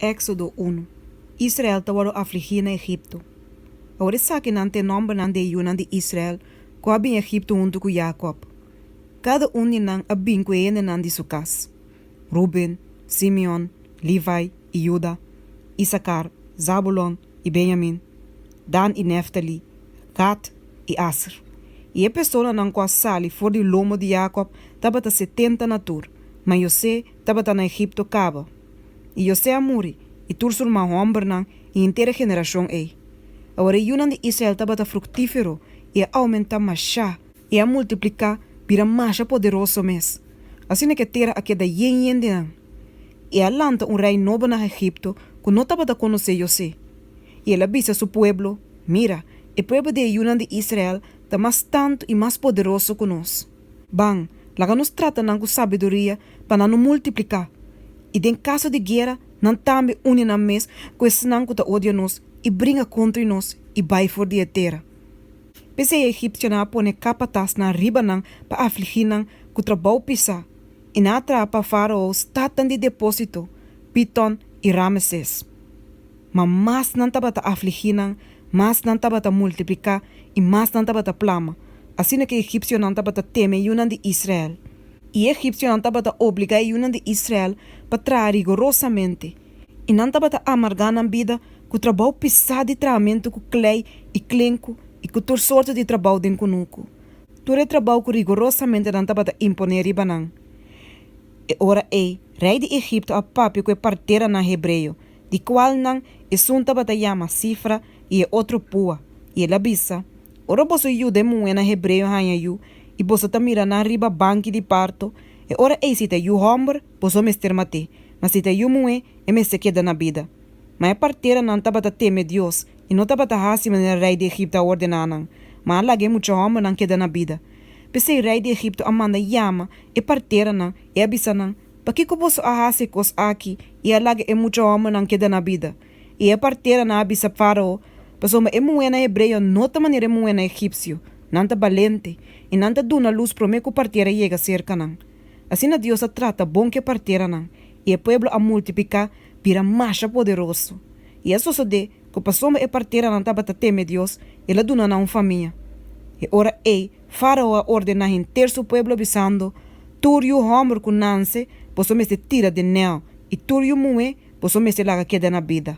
Éksodo unu. Israel ta wòrdu afligí na Egipto. Awor esakinan ta e nòmbernan di e yunan di Israel ku a bin Egipto huntu ku Yakòb. Kada un di nan a bin ku e hendenan di su kas, Ruben, Simeon, Levi i Juda, Isakar, Zabulon i Benyamin, Dan i Nèftali, Gad i Aser. I e personanan ku a sali for di lomo di Yakòb tabata setenta na tur, ma José tabata na Egipto kaba. I José a muri, i tur su ruman hòmbernan i henter e generashon ei. Awor e yunan di Israel tabata fruktífero i a oumentá mashá, i a multipliká bira masha poderoso mes, asina ku e tera a keda yen yen di nan. I a lanta un rei nobo na Egipto ku no tabata konosé José. I el a bisa su pueblo, Mira, e pueblo di e yunan di Israel ta mas tantu i mas poderoso ku nos. Ban, laga nos trata nan ku sabiduria pa nan no multipliká, i den kaso di guera nan tambe uni nan mes ku esnan ku ta odia nos i bringa kontra nos i bai for di e tera. P'esei e egipsionan a pone kapatasnan riba nan pa afligí nan ku trabou pisá, i nan a traha pa Fárao statnan di depósito, Piton i Rameses. Ma mas nan tabata afligí nan, mas nan tabata multipliká i mas nan tabata plama, asina ku e egipsionan tabata teme e yunan di Israel. I e egipsionan tabata obligá e yunan di Israel pa traha rigorosamente, i nan tabata amargá nan bida ku trabou pisá di trahamentu ku klei i klenku i ku tur sorto di trabou den kunuku, tur e trabou ku rigorosamente nan tabata imponé riba nan. E ora ei, rei di Egipto a papia ku e parteranan hebreo, di kualnan esun tabata yama Sifra i e otro Pua, i el a bisa, Ora boso yuda e muhénan hebreo haña yu i boso ta mira nan riba banki di parto, e ora ei si ta yu hòmber, boso mester mat'é, ma si ta yu muhé, e mester keda na bida. Ma e parteranan tabata teme Dios i no tabata hasi manera rei di Egipto a ordená nan, ma a laga e mucha hòmbernan keda na bida. P'esei rei di Egipto a manda yama e parteranan i a bisa nan, Pakiko boso a hasi e kos aki i a laga e mucha hòmbernan keda na bida? I e parteranan a bisa Fárao, Pasobra e muhénan hebreo no ta manera e muhénan egipsio, nan ta balente, i nan ta duna lus promé ku partera yega serka nan. Asina Dios a trata bon ku e parteranan, i e pueblo a multipliká bira masha poderoso. I a sosodé ku pasobra e parteranan tabata teme Dios, el a duna nan un famia. E ora ei Fárao a ordená henter su pueblo bisando, Tur yu hòmber ku nanse, boso mester tira den Nel, i tur yu muhé, boso mester laga keda na bida.